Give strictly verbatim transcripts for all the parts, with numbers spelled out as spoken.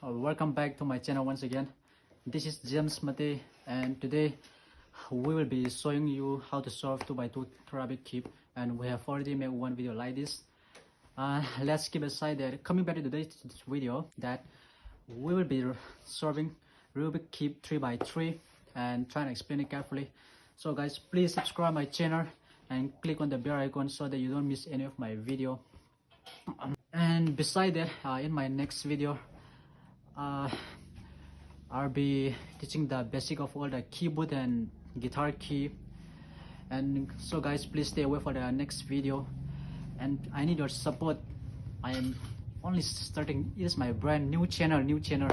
Uh, welcome back to my channel once again. This is James Mate, and today we will be showing you how to solve two by two Rubik cube, and we have already made one video like this. Uh, let's keep aside that. Coming back to today's video, that we will be solving Rubik cube three by three and trying to explain it carefully. So guys, please subscribe my channel and click on the bell icon so that you don't miss any of my video. And beside that, uh, in my next video, uh, I'll be teaching the basic of all the keyboard and guitar key. And so guys, please stay away for the next video. And I need your support. I am only starting. It is my brand new channel, new channel.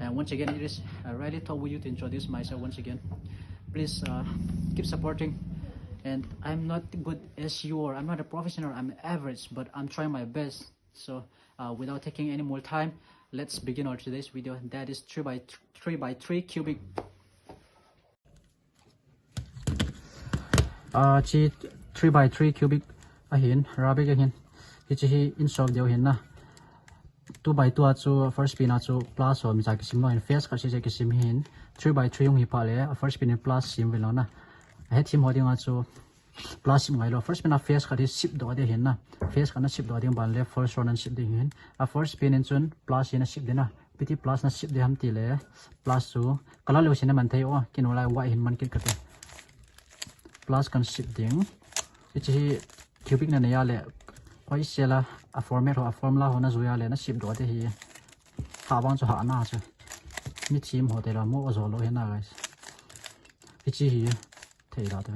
And once again, it is, uh, really tough with you to introduce myself once again. Please, uh, keep supporting. And I'm not good as you are. I'm not a professional. I'm average, but I'm trying my best. So, uh, without taking any more time, let's begin our today's video. That is three by three by three cubic. Uh, chi three by three cubic ahin, Rubik ahin. Hichi hi in solve deu hin na. Two by two a chu first pin a chu plus ho mi cha kisim lo hin, face khat si cha kisim hin. Three by three hung hi pha le, a first pin in plus sim ve lo na. A het thim ho ding a chu plus sim ngai lo. First pin a face khat hi sip doh ding hin na. Face khat na sip doh ding ban le first row na sip ding hin. A first pin in chun plus hi na sip ding na. Piti plus na sip ding ham ti le. Plus chu color lou sin na man thei o. Kinu lai white hin man kit ka ti. Plus kan sip ding. Hichi hi cubic na nei a le. Hoi sela a format ho, a formula ho na zui a le na sip doh ding hi. Ha bang chu ha na chu. Mi thim ho te la mo zo lo hin na, guys. Hichi hi. Thei la te.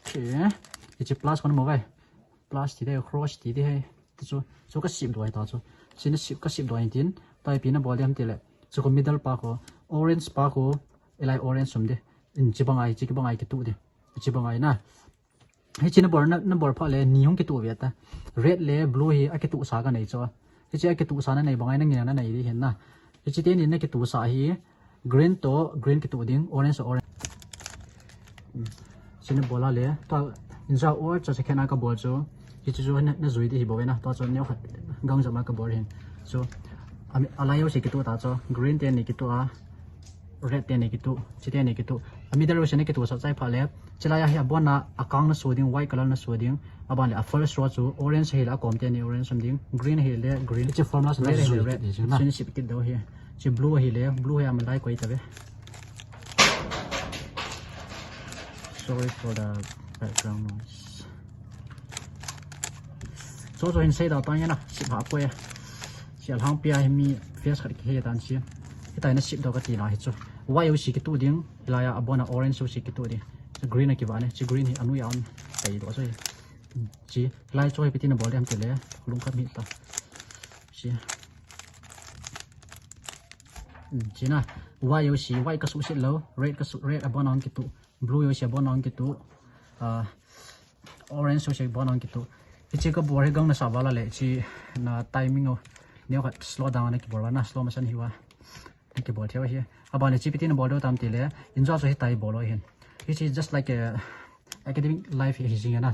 Okay. Hichi plus kon mo vai. Plus ti de, cross ti de hai. Ti chu, chu ka sip doh hai ta chu. Chi na sip, ka sip doh hai tin. Type na bol ding ham ti le. Chu ko middle pa ko, orange pa ko, elai orange sum de. In chi bang ai, chi ki bang ai kitu de. Chi bang ai na. Hichi na bol na, na bol pha le ni hung kitu ve ta. Red le blue hi a kitu sa ka nei chu. Hichi a kitu sa na nei bang ai na ngi na nei ding hin na. Hichi te ni na kitu sa hi green to green kitu ding, orange to orange. Hmm. Chi na bol a le, to in za or cha cha khen a ka bol chu. Hichi chu na, na zui ding hi bou ve na. To chu neo khat gang jam a ka bol hin. So, a mi, a lai ho si kitu ta chu. Green te ni kitu a. Red te ni kitu, chi te ni kitu. A middle row se na kitu sa chai pha le. Chi lai a hi a bon a, a kang na so ding, white color na so ding. A ban le a first row chu orange hi le a kom te ni orange som ding. Green hi le green. Chi formula sa na red hi le zui red. Chi na sip kit deu hi. Chi blue hi le, blue hi a malai koi ta ve. Sorry for the background noise. Chu chu hin sei da ta nge na, sip ha koi. Chi a lhang pia hi mi face khat ki he tan chi. Hitai na sip doh ka ti na hi chu. White ho si kitu ding, hilai a a bon a orange ho si kitu ding. Chi green a ki va ne, chi green hi a nui a on. Tei doh chu. Chi, hilai chu hi piti na bol ding ham ti le, lung ka mi ta. Chi. Chi na, white ho si, white ka su sit lo, red ka su, red a bon a hung kitu. Blue ho si a bon a hung kitu. Ah, orange ho si a bon a hung kitu. Hichi ka bol hi gang na sa vala le, chi na timing ho. Neo khat slow down na ki bol na, slow motion hi va. Na ki bol thei hi. A ban le chi piti na bol deu tam ti le, in za chu hitai bol lo hin. Hichi just like a academic life hi jing na.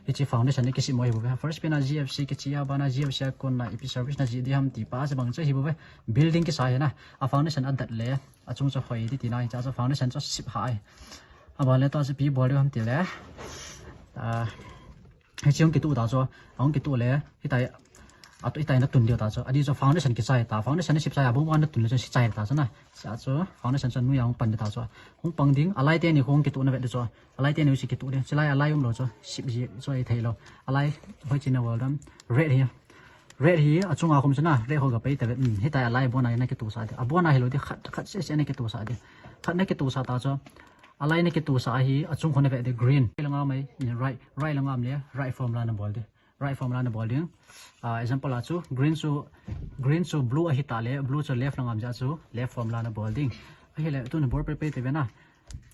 Hichi foundation ni ki sip mo hi bou ve. First pin a G F C kichi a, ban a G F C a kon na ipi service na ji ding ham ti pa se bang chu hi bou ve. Building ki sa hi na. A foundation a dat le, a chung chu hoi ti ti na, hicha chu foundation chu sip ha ai. A ban le to chu ipi bol deu ham ti le. Ah, hichi hung kitu ta chu, a hung kitu le, hitai, a tu hitai na tun deu ta chu. A di chu foundation ki chai ta, foundation ni sip chai a, bung an na tun le chu si chai ta chu na. Sa chu, foundation chu nui a hung pan deu ta chu. Hung pang ding, a lai te ni hung kitu na ve deu chu. A lai te ni si kitu ding, chi lai a lai um lo chu. Sip ji chu ai thei lo. A lai, hoi chi na wal dam. Red hi. Red hi, a chung a khum chu na, red ho ga pai ta ve. Hmm, hitai a lai bon a na kitu sa ding. A bon a hi lo ding, khat, khat se se na kitu sa ding. Khat na kitu sa ta chu. A lai na kitu sa hi, a chung khun a ve ding green. Langa mai, right, right langa am le, right formula na bol ding. Right formula na bol ding. Ah, example a chu, green chu, green chu blue a hi ta le, blue chu left langa am ja chu, left formula na bol ding. A hi le, tu na bol pe pe te ve na.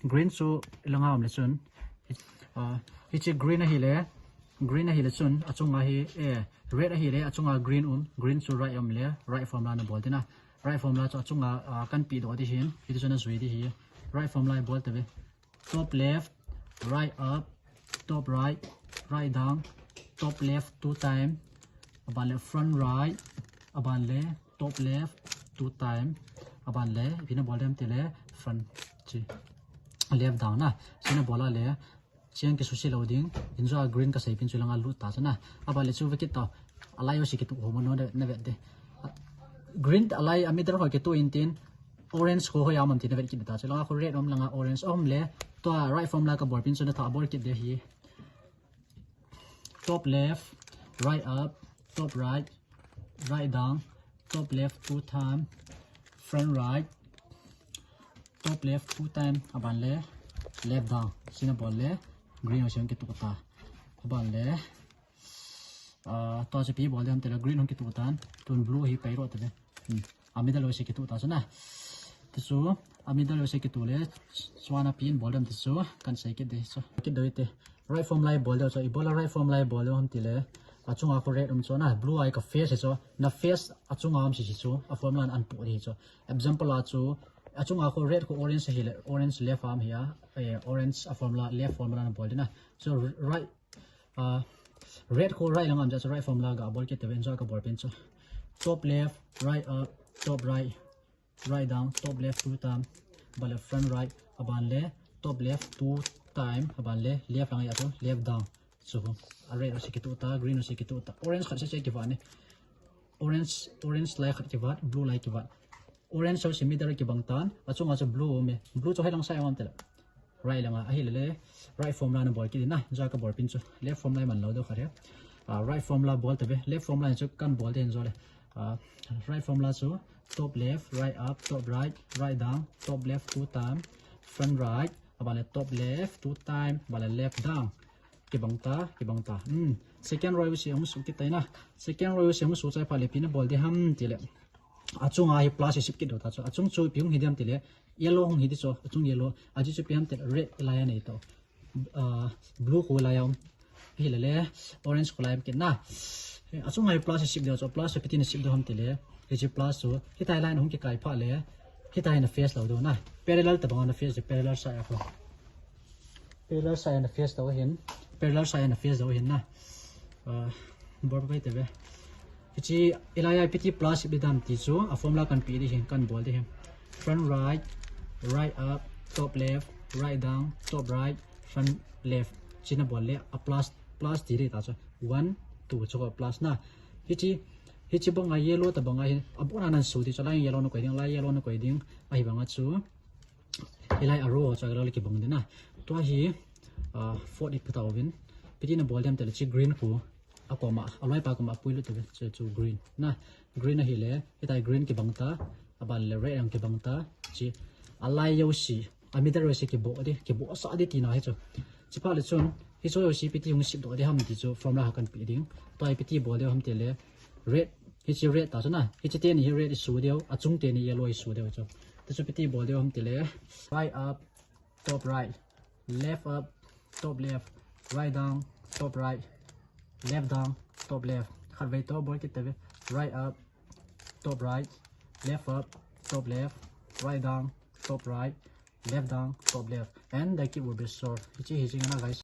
Green chu langa am le chun. Ah, hichi green a hi le, green a hi le chun, a chung a hi, eh, red a hi le, a chung a green um, green chu right um le, right formula na bol ding na. Right formula chu a chung a, ah, kan pi doh ding hin, hitu chu na zui ding hi. Right formula bol ta ve. Top left, right up, top right, right down, top left two time, a ban le front right, Aban le top left two time. Aban le ipi nabol dem tile front chi left down na. Hiche nabol a le hiche a kisusi lou ding. Hiche a green kasei pin chu langa lut ta chu na. Aban le chu vekit tao. Alai ho si kitu ho mo no na vet de. Green alai a middle ho kitu in tin orange ho ho ya man tin na vet kit ta chu langa ho red um langa orange um le. Tua right formula kabol pin chu na tha bol kit de hi. Top left, right up, top right, right down, top left two time, front right, top left two time, aban le left down. Hiche nabol le green ho si hung kitu ta. Aban le, ah, tua chu ipi bol dem tile green hung kitu tan, tun blue hi pai ro tile. Hmm. A middle ho si kitu ta chu na. Ti chu a middle ho si kitu le chuan a pin bol dem ti chu kan sei kit de chu. Kit doi te. Right formula bol deu chu, ibola right formula bol deu ham tile. Achunga khu red um chu na, blue a ka face chu. Na face achunga um si si chu. A formula an pu di chu. Example a chu achunga khu red khu orange hi le, orange left arm hi a, eh, orange a formula left formula na bol di na. So right, ah, red khu right lang am ja chu right formula ga bol kit te ven chu ka bol pin chu. Top left, right up, top right, right down, top left two time, aban le front right, aban le top left two time, aban le left lang ya chu left down. Chu a red ho si kitu ta, green ho si kitu ta, orange khat se se kivat ni. Orange, orange lai khat kivat, blue lai kivat. Orange ho si middle kibang tan, achunga chu blue um e. Blue chu hilang sa em tile. Right langa, ahi le le. Right formula na bol kit na, ja ka bol pin chu. Left formula man lou deu khat he. Ah, right formula bol ta ve. Left formula chu kan bol te hin jo le. Ah, right formula chu top left, right up, top right, right down, top left two time, front right, aban le top left two time, aban le left down. Kibang ta, kibang ta. Hmm. Second row si hung su kit tai na. Second row si hung su chai pha le ipi nabol di ham tile. Achunga hi plus hi sip kit deu ta chu. Achung chu ipi hung hi di ham tile. Yellow hung hi di chu. Achung yellow. Aji chu ipi ham tile red lai a nei tao. Ah, blue khu lai a um. Hi le le orange khu lai a um kit na. Achunga hi plus hi sip deu chu. Plus hi ipi tin sip deu ham tile. Hiche plus chu. Hitia line hung kikai pha le. Hitia na face lou deu na. Parallel tabang na face, parallel side a khu. Parallel side na face deu hin. Parallel side na face deu hin na. Ah, bol pai te ve. Hiche ilai a ipi ti plus ipi dam ti chu a formula kan pe di hin, kan bol di hin. Front right, right up, top left, right down, top right, front left. Hiche nabol le a plus, plus ti di ta chu. One, two chu plus na. Hiche, hiche banga yellow tabanga hin. Abon a nan su ti chu lai yellow na koi ding, lai yellow na koi ding. Ahi banga chu. Hilai a row chu a row le kibang di na. Tua hi, ah, fourth ipi ta uvin. Ipi ti nabol di ham tile hiche green khu. A koma, a loi pa koma pui lut te ve, chu, chu green. Na, green ahi le, hitia green kibang ta, aban le red ang kibang ta, hiche. A lai ho si, a middle ho si kibo di, kibo sa di ti na hi chu. Hiche pha le chun, hiche ho si ipi ti hung sip deu di ham ti chu, formula kan pe ding. Tua ipi ti bol deu ham tile, red, hiche red ta chu na, hiche teni hi red i su deu, achung teni yellow i su deu chu. Ti chu ipi ti bol deu ham tile, right up, top right, left up, top left, right down, top right, left down, top left. Khatvei to bol kit te ve. Right up, top right, left up, top left, right down, top right, left down, top left. And the kit will be solved. Hiche hi jing na guys.